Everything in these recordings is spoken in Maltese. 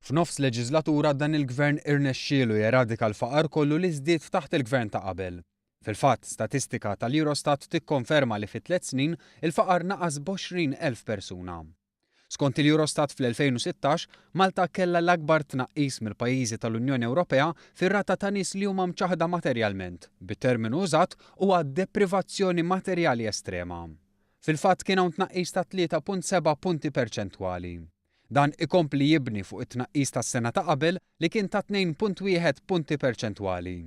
F'nofs leġiżlatura dan il-Gvern irnexxielu jeradika l-faqar kollu li żdied taħt il-Gvern ta' qabel. Fil-fatt, statistika tal-Eurostat tikkonferma li fi tlett snin il-faqar naqas b'20,000 persuna. Skont il-Eurostat fl-2016, Malta kellha l-akbar tnaqqis mill-pajjiżi tal-Unjoni Ewropea fir-rata ta' nies li huma mċaħħda materjalment, bit-terminu użat huwa deprivazzjoni materjali estrema. Fil-fatt kien hawn tnaqqis ta' 3.7 punti perċentwali. Dan ikompli jibni fuq it-tnaqqis tas-sena ta' qabel li kien ta' 2.1 punti perċentwali.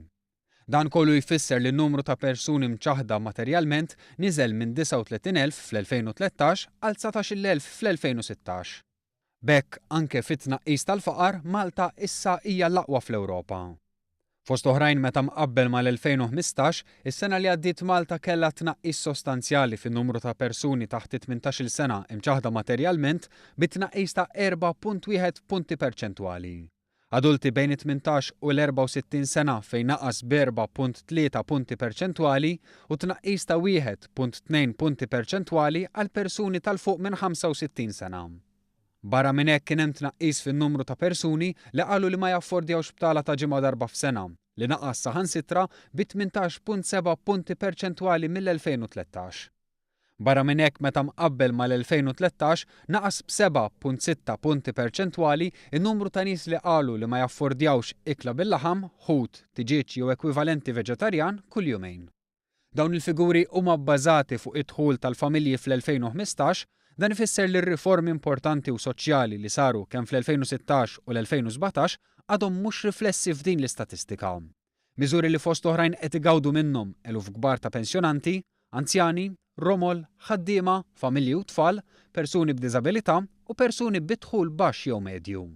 Dan kollu jfisser li n-numru ta' persuni mċaħħda materjalment niżel minn 39,000 fl-2013 għal 19,000 fl-2016. B'hekk, anke fit-tnaqqis tal-faqar, Malta issa hija l-aqwa fl-Ewropa. Fost oħrajn meta mqabbel mal-2015, is-sena li għaddiet Malta kellha tnaqqis sostanzjali fin-numru ta' persuni taħt it-tmintax-il sena imċaħħda materjalment bi tnaqqis ta' 4.1 punti perċentwali. Adulti bejn it-tmintax u l-64 sena fejn naqas b'4.3 punti perċentwali u tnaqqis ta' 1.2 punti perċentwali għal persuni ta' 'l fuq minn 65 sena. Barra minn hekk kien hemm tnaqqis fin-numru ta' persuni li qalu li ma jaffordjawx btala ta' ġimgħa darba f'sena, li naqas saħansitra bi 18.7 punti perċentwali mill-2013. Barra minn hekk meta mqabbel mal-2013 naqas b'7.6 punti perċentwali n-numru ta' nies li qalu li ma jaffordjawx ikla bil-laħam, ħut, tiġieġ jew ekwivalenti veġetarjan kull jumejn. Dawn il-figuri huma bbażati fuq id-dħul tal-familji fl-2015, dan ifisser li r-riformi importanti u soċjali li saru kemm fl-2016 u l-2017 għadhom mhux riflessi f'din l-istatistika. Miżuri li fost oħrajn qed igawdu minnhom eluf kbar ta' pensjonanti, anzjani, romol, ħaddiema, familji u tfal, persuni b'diżabilità u persuni bi dħul baxx jew medju.